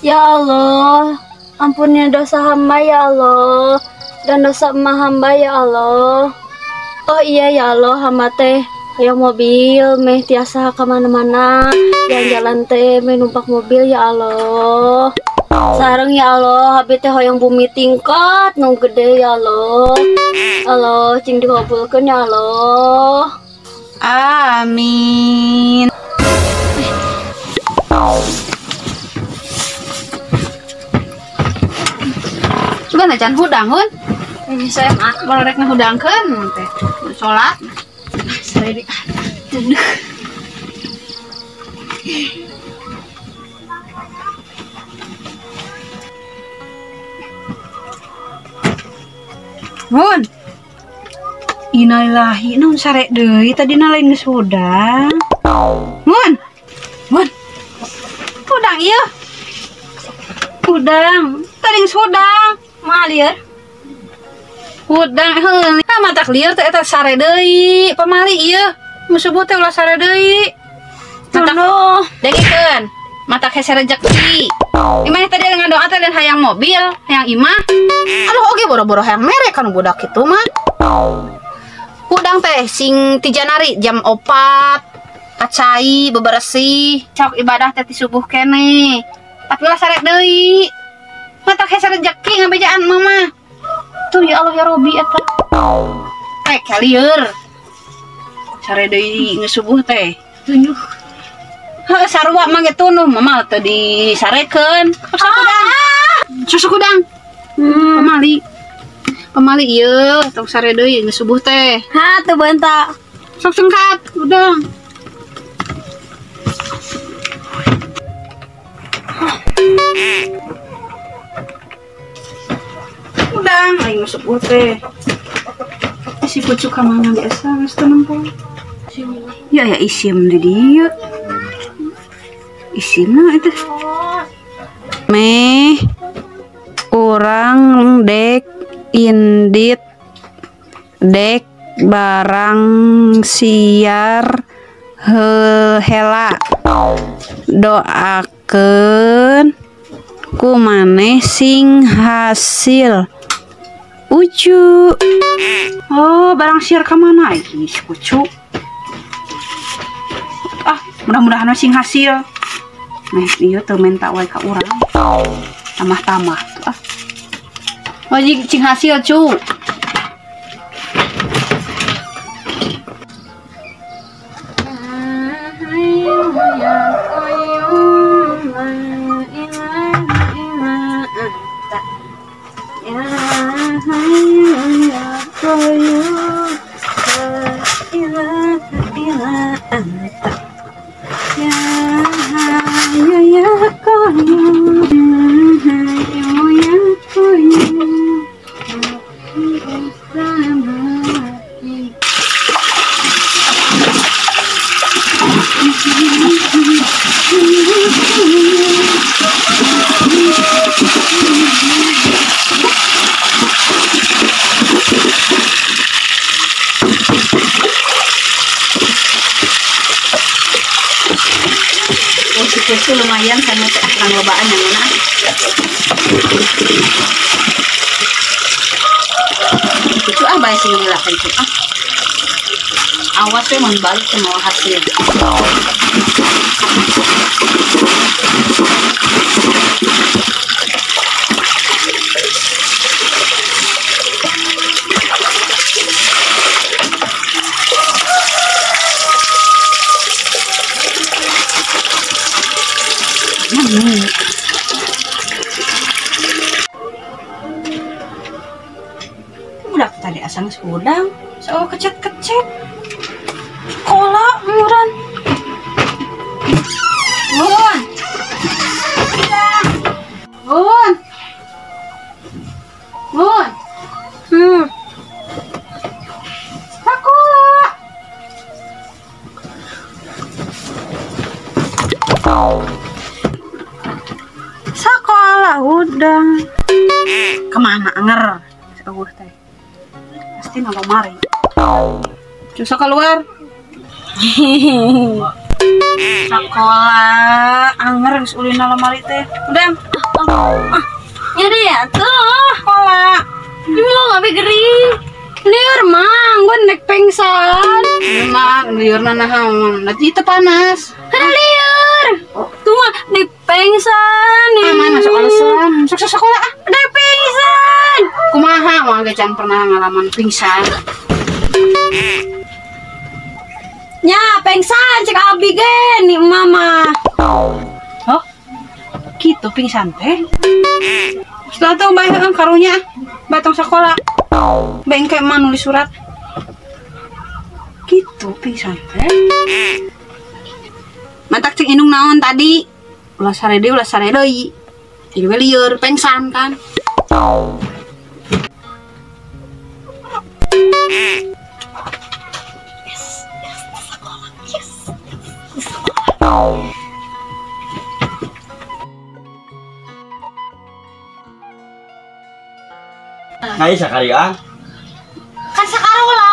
Ya Allah, ampuni dosa hamba ya Allah dan dosa emak hamba ya Allah. Oh iya ya Allah, hamba teh hayang mobil meh tiasa kemana-mana, jalan-jalan teh meh numpak mobil ya Allah. Sareng ya Allah, abi teh hoyong bumi tingkat nu gede ya Allah. Allah cing dikabulkeun ya Allah. Amin. Sugan acan hudang hun. Ini saya mah barek ngahudangkeun teh. Salat. Saya di Hun. Innalillahi, naon sare deui tadina lain geus hudang. Hun. Hun. Hudang ieu. Hudang, tadi geus hudang. Mah lieur. Hudang heuh. Ah matak lieur teh eta sare deui. Pamali ieu. Mun subuh teh ulah sare deui. Matak dengekeun. Matak hese rejeki. Imah tadi ngadoa teh lain hayang mobil, hayang imah. Aduh oge boro-boro hayang merek kan budak kitu mah. Hudang teh sing ti janari jam 4 kacai bebersih, cok ibadah teh ti subuh keneh. Tapi ulah sare deui. Matak hese rejeki ngabejaan mama. Tuh ya Allah ya Robi eta. Teh kalieur. Sare deui geus subuh teh. Tunjuh. Heuh sarua mah ge tunduh mama teh disarekeun. Susu kudang. Susu kudang. Pamali. Pamali ieu tong sare deui geus subuh teh. Ha teu bentak. Sok sengkat udang. Udang aing masuk subuh teh. Si pucuk ka mana biasa geus teu nempo. Ya ya isim di dieu. Isimna itu. Meh urang dek indit dek barang siar hela doakeun ku maneh sing hasil ucu. Oh barang siar ka mana iki si kucu? Ah mudah-mudahan sing hasil. Meh ieu teu menta wae ka urang. Tamah-tamah tuh ah. Wajib cing hasil cu. Itu lumayan sama teh kurang lobaan yang mana. Itu ah bae sing lah itu ah. Awas we mun balik semua hasil. Budak tadi asang udang, so kecet-kecet. Sekolah umuran. Bun. Bun. Bun. Sekolah. Sekolah udang. Kemana anger? Seueuh teh. Pasti nang lemari. Susah keluar. Sekolah anger geus ulin lemari teh. Udang. Nyeri ya tuh. Sekolah. Lu abi gering. Liur mang, gue nek pengsan. Memang liur naon? Nanti itu panas. Ada liur. Tuh mah nek pengsan. Aman masuk alasan. Masuk sekolah ah. Nek pingsan. Kumaha mah ge can pernah ngalaman pingsan. Nya pengsan cek abi ge nih mama. Oh. Gitu pingsan teh. Setelah tuh bae heung karunya batang sekolah. Bengke mah nulis surat. Gitu pingsan teh. Matak cek indung naon tadi? Ulah sare deui. Jadi we lieur pengsan kan. Yes, sekolah. Yes. Nah, sakalian. Kan sakarola.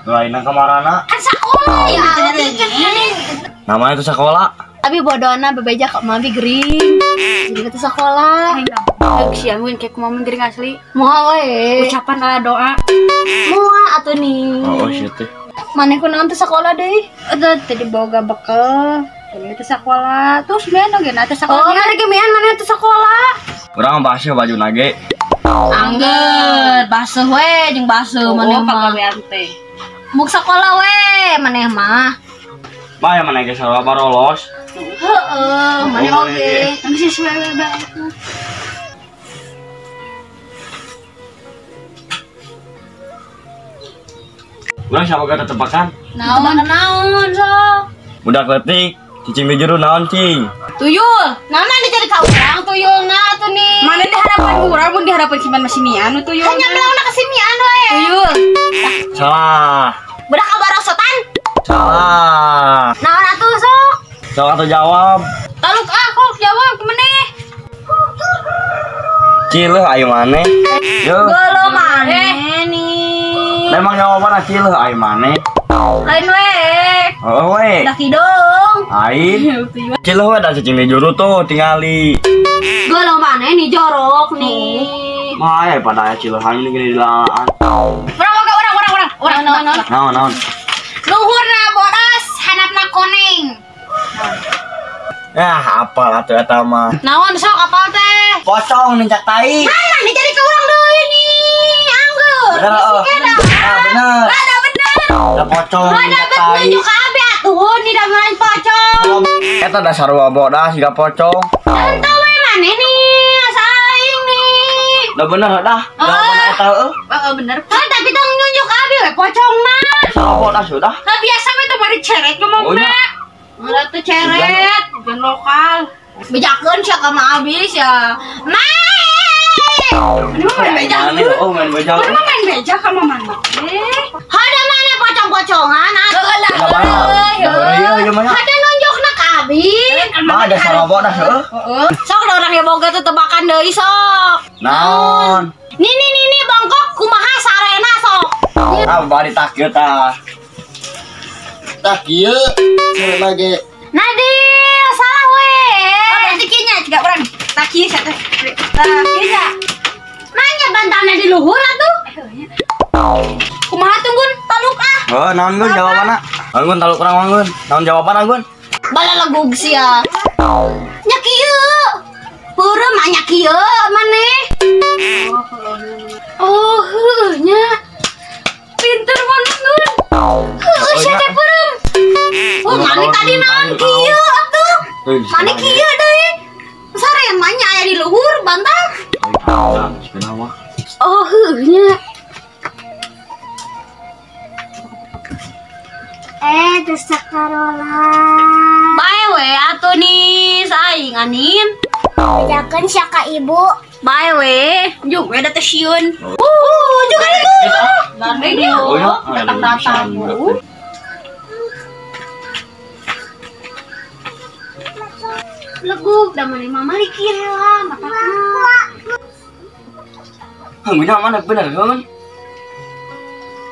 Lain nang kamarana. Kan sakola ya. Namanya itu sekolah. Abi bodona bebeja ka mami gering. Jadi kata sekolah. Heuk sia mun kayak kumaha gering asli. Moal we. Ucapan ala doa. Moal atuh nih. Oh, shit teh. Maneh kunaon teu sekolah deui? Eta tadi boga bekel. Jadi teu sekolah. Terus mian oge na teu sekolah. Oh, hari ge mian maneh teu sekolah. Urang baseuh baju nage. Angger, baseuh we jeung baseuh maneh mah. Pagawean teh. Muk sekolah we maneh mah. Bae maneh ge sarua barolos. Heeh, maneh oge. Geus we we bae. Urang siapa gak tetepakan? Naon naon sok. Budak leutik, cicing di jero naon cing? Tuyul. Naon dicari ka urang tuyulna atuh nih. Mana di harapan urang mun di harapan si man masih mian nu tuyul. Hanya belangna ka si mian we. Tuyul. Salah. Budak kabarosotan. Salah. Naon atuh sok? Sok atuh jawab. Taluk ah kok jawab kumaneh. Cileuh ayo maneh. Yo. Geuleuh maneh nih. Memang jawabanna cileuh ayo maneh. Lain we. Oh we. Dah hidung. Ain. Cileuh we da cicing di juru tuh tingali. Geuleuh maneh nih jorok nih. Mah aya pada aya cileuhan ini gini di lalaan. Urang. Naon naon. Luhurna bodas, handapna koneng. Yah, apal atuh eta mah. Naon sok apal teh? Pocong nincak tai. Mana nih jadi ke urang deui nih. Anggur. Bener oh. Ah, bener. Ada bener. Da pocong nincak tai. Nunjuk kabeh atuh nih da main pocong. Eta dasar wa bodas siga pocong. Entah we maneh nih, asa aing nih. Da bener dah. Da bener eta heueuh. Heeh bener. Heuh, tapi tong nunjuk kabeh we pocong mah. Salah bodas sudah. Lah biasa we teh bari ceret ngomongna. Udah tuh ceret, bukan lokal. Bejakeun sia ka mah abis ya. Mae. Ini mah main beja. Oh, main beja. Ini mah main beja ka mah mana? Hada mana pocong-pocongan atuh. Hada nunjukna ka abi. Mah ada salah bodas heueuh. Heeh. Sok da urang ge boga teh tebakan deui sok. Naon? Nih nih nih nih bongkok kumaha sarena sok. Ah bari tak kieu tah. Tak kieu sarena ge. Nadil salah we. Oh, berarti kieu nya ciga urang. Tak kieu sia teh. Tak kieu nya. Nanya bantana di luhur atuh. Kumaha tunggun Taluk ah. Oh, naon Gun jawabanna? Anggun taluk urang Anggun. Naon jawabanna Anggun? Balalegug sia. Nya kieu. Peureum mah nya kieu maneh. Oh, heueuh nya. Pinter maneh Gun. Heueuh sia teh peureum. Oh, maneh tadi naon kieu atuh? Maneh kieu deui. Sarema nya aya di luhur bantal. Oh, heueuh nya. Terus sakarola. Bae we atuh nih saing anin. Bejakeun sia ka ibu. Bae we, juk we da teh sieun. Juga itu. Oh ya, Datang-datang. Leguk da maneh mah mikir lah matakna. Heuh, mana bener kan?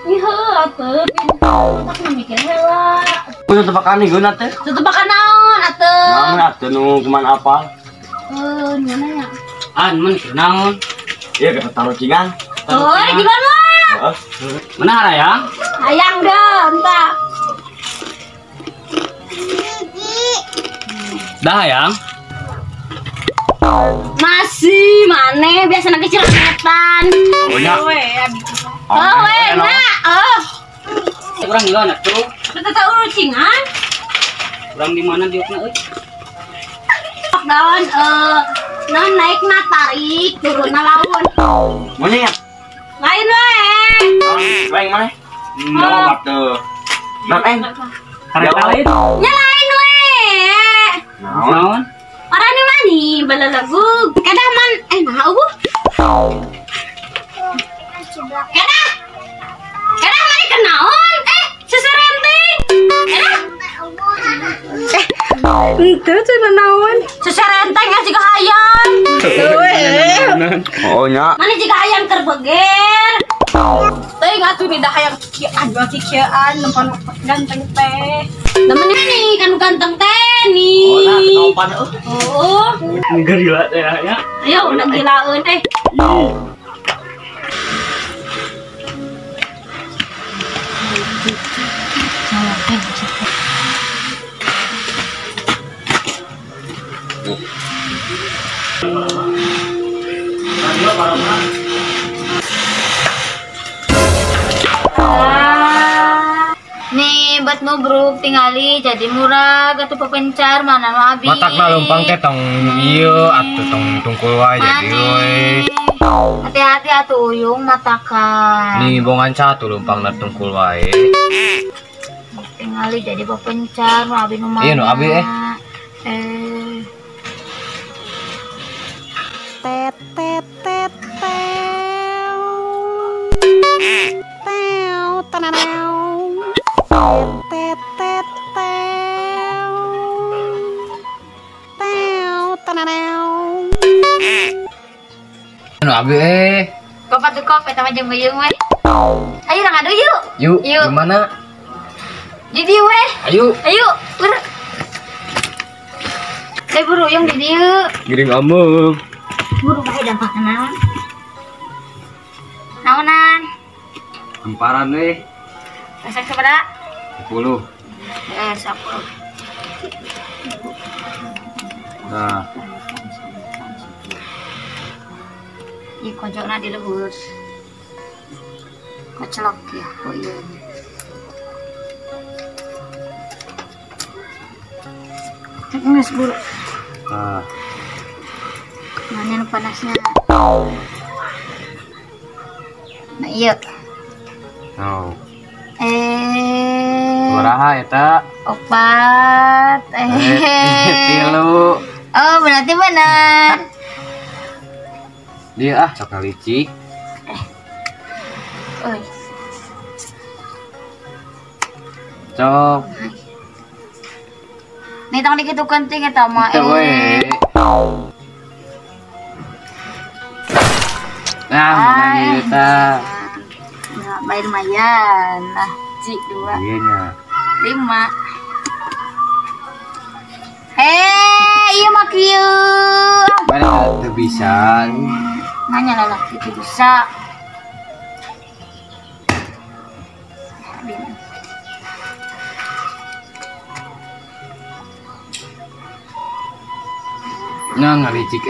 Ih, heuh atuh pintar matakna mikir heula. Kudu tebakan nih guna teh. Tebakan naon atuh? Naon atuh nu kumaha apal? Mana ya? An mun naon? Iya kita taruh cingan. Oh, gimana mah? Mana harayang? Hayang deh, entah. Dah hayang. Masih mana biasa nak kecil setan. Oh nya. Oh, enak. Oh. Urang gimana tuh? Kita tahu cingan. Urang di mana diukna euy? Daun non naik na tarik, turun na laun. Monyet. Lain we. Lain mana? Jawab tuh. Nan eng. Kareta lain. Nya lain we. Naon? Orang ni mani balalagug. Kadah man nah eueuh. Kadah. Kadah mani kenaon? Seserenting. Kadah. Ente cenah naon? Seserenteng jiga hayang. Oh nya. Mana jiga hayang terbeger. Teuing atuh ni dah hayang kikian, dua kikian lempon ganteng teh. Temennya nih kan ganteng teh nih. Oh nah ketopan eueuh. Oh. Gerila teh ya. Ayo udah gilaeun eh. Nih buat nubruk tingali jadi murah gatuh pepencar mana nu abi. Matakna leumpang teh tong ieu atuh tong tungkul wae jadi we. Hati-hati atuh uyung matakan. Nih bongan satu leumpangna tungkul wae. Tingali jadi pepencar nu abi nu mana. Iya nu abi eh. Tet tet tet tew. Tew tananau. Tet tet tew. Tew tananau. Nu abi eh. Kop atuh kop eta mah jeung beuyung we. Ayo urang adu yuk. Yuk, gimana? Di dieu we. Ayo. Ayo, buru. Buru yung di dieu. Giring ameng. Buru bae dampak naon? Naonan? Hamparan we. Masak sabaraha? 10. 10. Nah. Ih, kojokna di luhur. Kocelok ya, oh iya. Geus buru. Nah. Mana nu panasnya? Nah, iya. Oh. Sabaraha eta? 4. 3. Oh, berarti benar. Dia ah sok licik. Oi. Cok. Nih tong dikitukeun ting eta mah. Teu we. Nah, menang eta. Nah, bae lumayan. Nah, 1 2. Iya nya. 5. Iya mah kieu. Mana teu bisa. Nanya lah itu bisa. Nah, ngalicik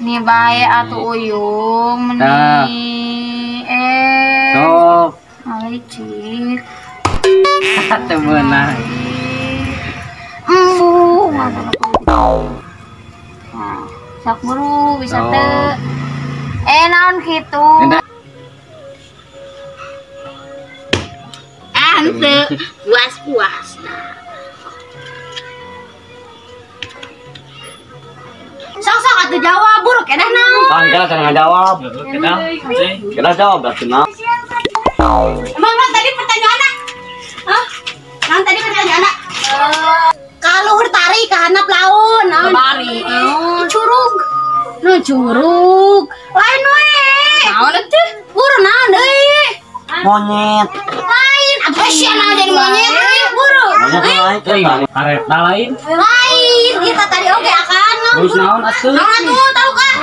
Nih bae atuh uyung nih. Sok. Ngalicik. Teu meunang. Embuh, nah, sok buru bisa teu. Naon kitu? Henteu puas-puas. Sok-sok atuh jawab buruk edah naon? Ah, kita cara ngajawab. Kita jawab dah kenal. Emang tadi pertanyaanna? Hah? Naon tadi pertanyaanna? Kaluhur tari ka handap laun. Bari. Curug. Nu curug. Lain we. Naon atuh? Buru naon deui? Monyet. Lain. Apa sih naon jadi monyet euy? Buru. Monyet lain. Kareta lain. Lain. Kita tadi oge akan. Terus naon atuh? Naon atuh tahu kan?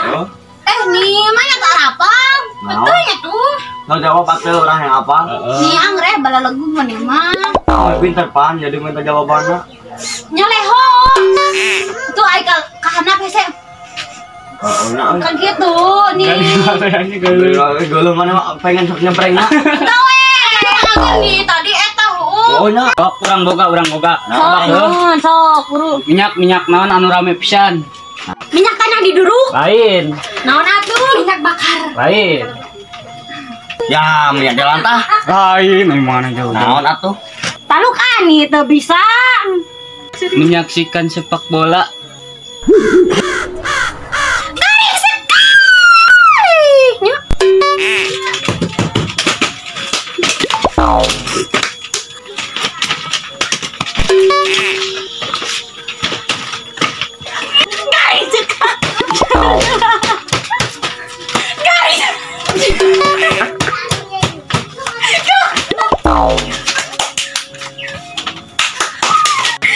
Naon? Betul ya tuh. Lo jawab atuh urang yang apa? Nih anggreh balalagu maneh mah. Oh, pinter pan jadi minta jawabanna. Nyaleho. Tuh ai ka kahanap hese. Heeh, nah. Kan gitu nih. Geuleuh mana pengen sok nyemprengna. Teu we. Nih tadi eta heueuh. Oh nya. Sok urang boga, Sok, sok buru. Minyak naon anu rame pisan? Minyak tanah diduruk. Lain. Naon atuh? Minyak bakar. Lain. Ya, minyak jalan tah. Lain, mana jauh. Naon atuh? Taluk ani teu bisa. Menyaksikan sepak bola. Garing sekali. Nya. Garing sekali. Garing.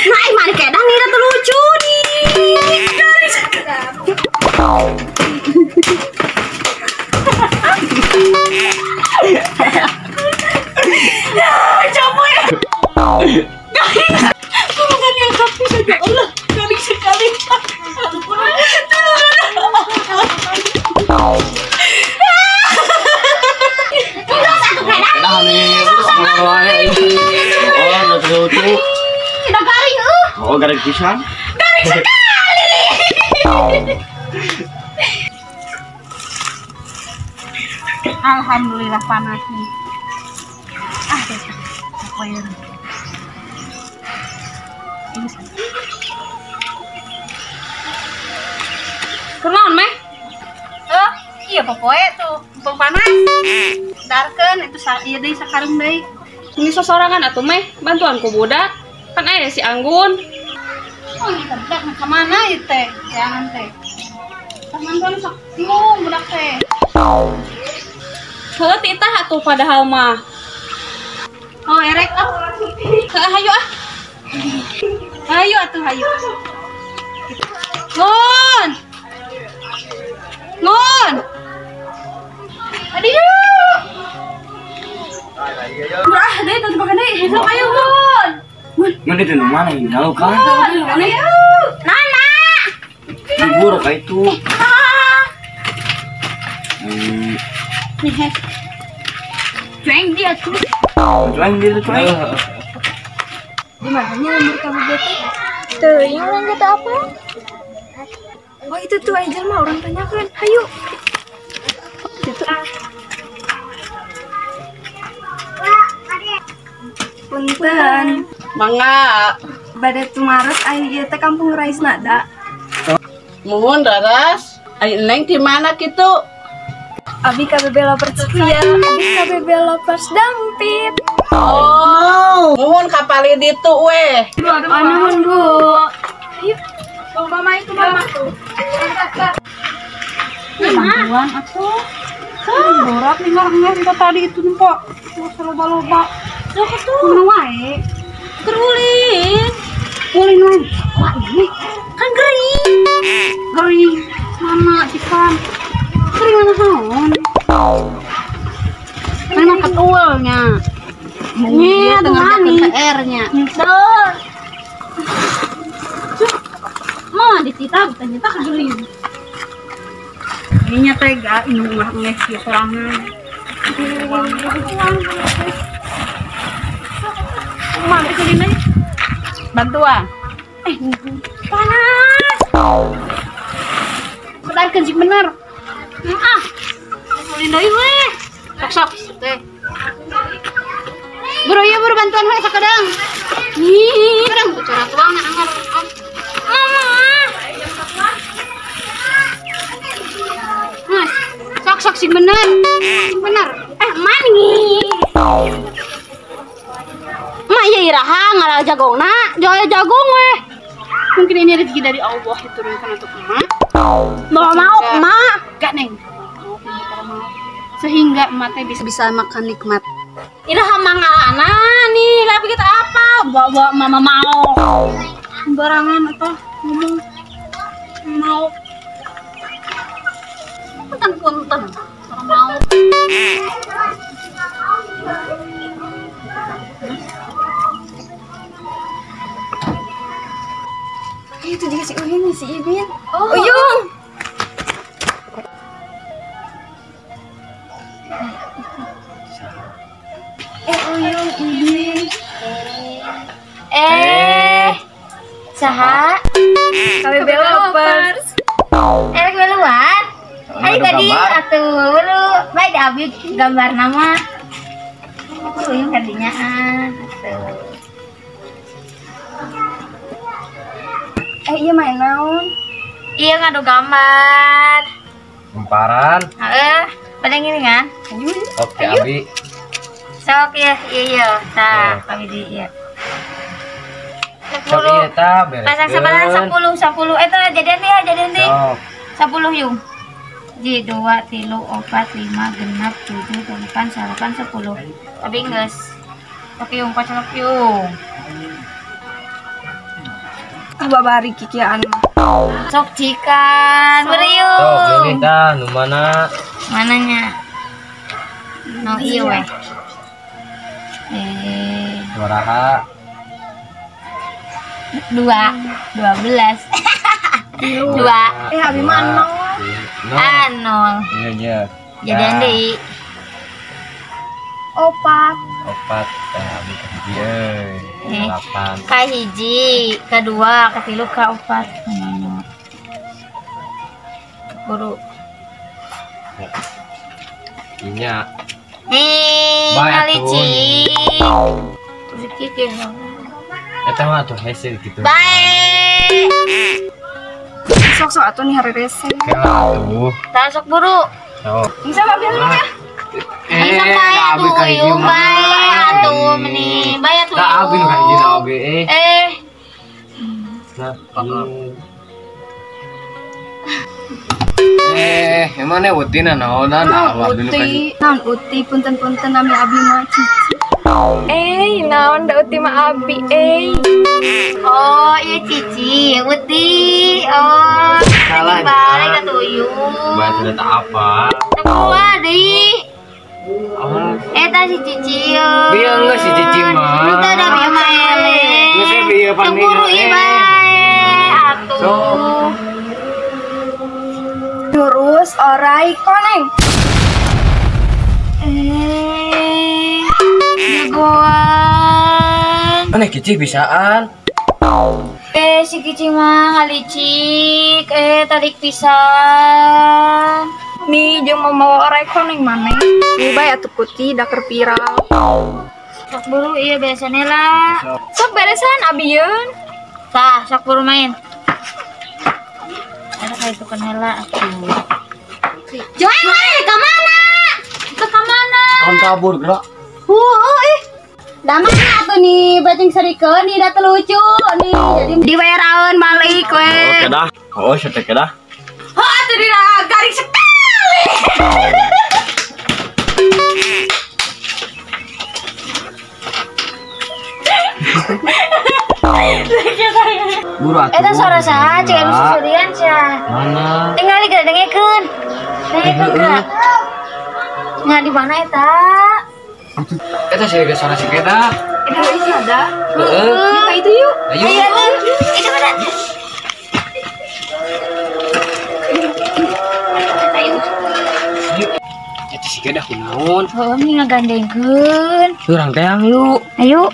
Nah, mana kedah nih ratu lucu nih. Garing sekali. Capek ya. Garing. Tulungan yang kaki saja Allah. Garing sekali. Tulungan. Kedah nih. Oh, lucu. Udah garing eueuh. Oh, garing pisan. Garing sekali. Alhamdulillah panas nih. Ah, poin. Kunaon meh? Iya popoe tuh, mumpung panas. Darkeun itu ieu deui sakarung deui. Ini sosorangan atuh meh, bantuan ku budak. Kan aya si Anggun. Oh, ini budak ka mana ieu teh? Jangan teh. Teman-teman sok bingung budak teh. Heuh titah atuh padahal mah. Oh, erek ah. Heuh hayu ah. Hayu atuh hayu. Ngun. Ngun. Aduh. Murah deui teu makan deui. Sok ayo Ngun. Ngun itu nu mana ini jauh kan? Nana. Libur ka itu. Nih. Cueng dia tuh. Cueng dia tuh cueng. Di mananya lembur kamu bete? Teuing urang kata apa? Oh itu tuh aja mah orang tanyakan. Hayu. Itu. Punten. Mangga. Bade tumaros ai ieu teh kampung Rais Nada. Muhun Raras. Ai neng di mana kitu? Abi KBB Lovers Kuya, abi KBB Lovers Dampit. Oh, muhun kapali ditu weh. Oh, nuhun Bu. Ayo. Oh, mama itu mama. Bantuan atuh. Berat nih nggak kita tadi itu nih Pak. Loba-loba. Sok atuh. Kumaha wae? Keur ulin. Ulin wae. Wah, ini kan gering. Gering. Mana ikan? Kering mana haon? Mana ketulnya? Nya, dengarkan PR-nya. Tuh. Mama dititah ternyata kegering. Ininya tega, ini ulah ngeh si sorangan. Mama itu Bantuan. Panas. Kedarkeun sih bener. Ah. Ulin deui weh. Sok sok teh. Buru ieu buru bantuan we sakedang. Ih, Kadang cara tuang anggar. Mama. Mas, sok sok sing bener. Sing bener. Mani. Mak ieu iraha ngaral jagongna, jauh jagung weh. Mungkin ini rezeki dari Allah diturunkan untuk emak. Mau mau emak. Gak neng. Mau, sehingga emak teh bisa makan nikmat. Iraha mangalana nih, tapi kita apa? Bawa mama mau. Sembarangan atau ngomong mau. Punten punten. Orang mau. Saha? KBB lovers. Keluar. Ayo tadi atuh buru. Baik abi gambar nama. Uyung kadinya atuh. Iya main naon? Iya ngadu gambar. Kumparan. Heeh, pada gini kan? Oke, abi. Sok ya, iya. Tah, kami di ieu. 10 eta beres. Pasang sabaraha 10 10 eta jadian ya, jadian deui. 10 yung. 1 2 3 4 5 6 7 8 9 10. Tapi geus. Oke yung pacolok yung. Ah babari kikiaan mah. Sok cikan, beriung. Sok ini tah nu mana? Mananya? No ieu we. Sabaraha? 2 12. 2. Abi mah 0. Ah, 0. Iya, iya. Jadian deui. 4. 4. Tah abi ka hiji euy. 8. Ka hiji, ka 2, ka 3, ka 4. Buru. Inya. Nih, kali cik. Terus kiki. Eta mah atuh hese gitu. Bae. Sok-sok atuh nih hari rese. Kela atuh. Tah sok buru. Sok. Bisa abi ya? Bisa bae atuh uyung bae atuh meni. Bae atuh. Tah abi nu ka hiji oge eh. Nah, emangnya uti na naonan abi nu ka hiji. Naon uti punten-punten nami abi mah Cici. Naon da uti mah abi Oh, iya Cici, uti. Oh, salah. Balik atuh uyung. Bae sudah tak apa. Teu deui. Eta si Cici yo. Bieu geus si Cici mah. Nu teu da bieu mah ele. Geus bieu paning. Teu buru ieu bae atuh. Jurus orai koneng. Jagoan. Aneh Cici bisaan. Si Cici mah ngalicik, tarik pisan. Nih jeung mau mawa orai koneng maneh. Nih bae atuh putih da keur viral. Sok buru ieu beresan lah. Sok beresan abi yeun. Tah, sok buru main. Ada kayak itu heula atuh. Jangan ka mana? Ke mana? Kon kabur gerak. Da mana atuh nih bacing sarikeun nih da lucu nih jadi dibayaraeun balik we. Oke dah. Oh, setek dah. Oh, atuh dina garing sekali. Buru atuh. Eta suara saha cek anu susurian sia. Mana? Tingali geura dengekeun. Dengekeun geura. Nya di mana eta? Eta sih geus suara si Keda. Eta geus ada. Heeh. Yuk itu yuk. Ayo. Itu mana? Eta si Keda kunaon? Heuh, mending ngagandengkeun. Urang teang yuk. Ayo.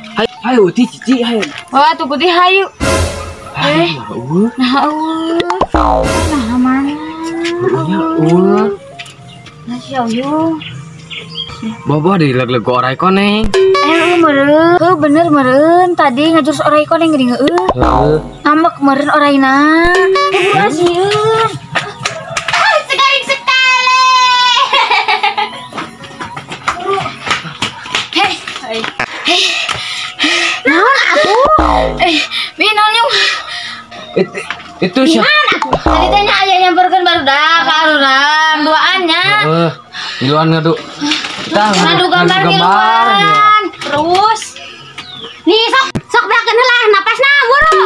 Hayu uti Cici hayu. Wah, tuh putih hayu. Nah, Nah, eueuh. Nah, mana? Eueuhnya eueuh. Nah, si Uyung. Bobo di leg-leg orai koneng. Meureun. Heuh, bener meureun. Tadi ngajurus orai koneng geuning heueuh. Heeh. Ngambek meureun oraina. Buruan sieun. Segaring sekali. Hei. Hei. Naon atuh? Bi naon yung? Itu siapa? Tadi teh nya aya nyamperkeun barudak ka arurang duaan nya. Heeh. Ngiluan ngadu. Tah, Ngadu gambar ngiluan. Terus nih sok sok beakeun heula napasna buru.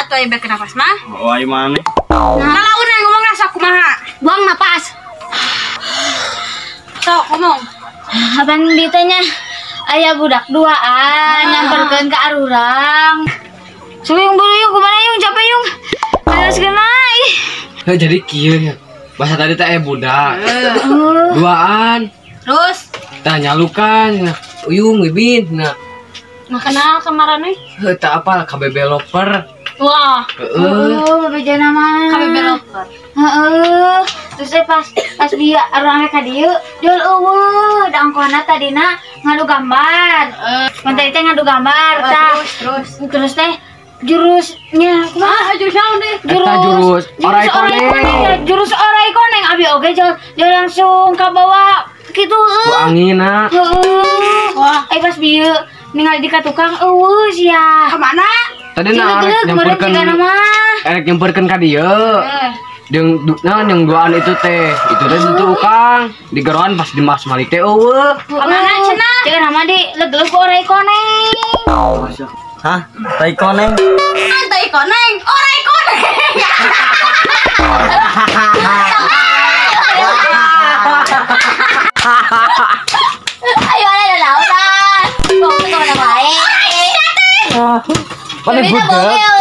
Atuh aya beakeun napas mah. Oh, ai maneh. Nah, launa ngomong sok kumaha? Buang napas. Sok ngomong. Apaan ditanya? Aya budak duaan nyamperkeun ka arurang. Sok yung buru yung kumaha yung capek yung. Panas kena ih. Heh, jadi kieu nya. Bahasa tadi teh budak. Duaan. Terus Tah nyalukan. Nah, Uyung Wibin. Nah, Nggak kenal kemarin nih. Heuh, teu apal KBB loper. Wah, Heeh. Oh, bebejana mah. KBB loper. Heeh. Terus teh pas pas dia orangnya ka dieu, jual eueuh, da angkona tadina ngadu gambar. Mun tadi teh ngadu gambar tah. Terus Terus teh jurusnya kumaha? Ah, jurus naon deh? Eta jurus orai Orai koneng. koneng, jurus orai koneng abi oge jol jol langsung ka bawah kitu Ku heueuh. angin na. Heueuh. Wah. Eh pas bieu ningali di ka tukang eueuh sia. Kemana? Tadi na arek nyamperkeun mah. erek nyamperkeun ka dieu. Jeung naon yang duaan itu teh di tukang di geroan pas di Mas Malik teh eueuh. Kemana cenah? Cenah mah di legeleuh ku orai koneng. Hah? Tai koneng. Tai koneng, orai koneng. Ayo ada lautan. Kok kemana wae? Paling Beda budak. bogel.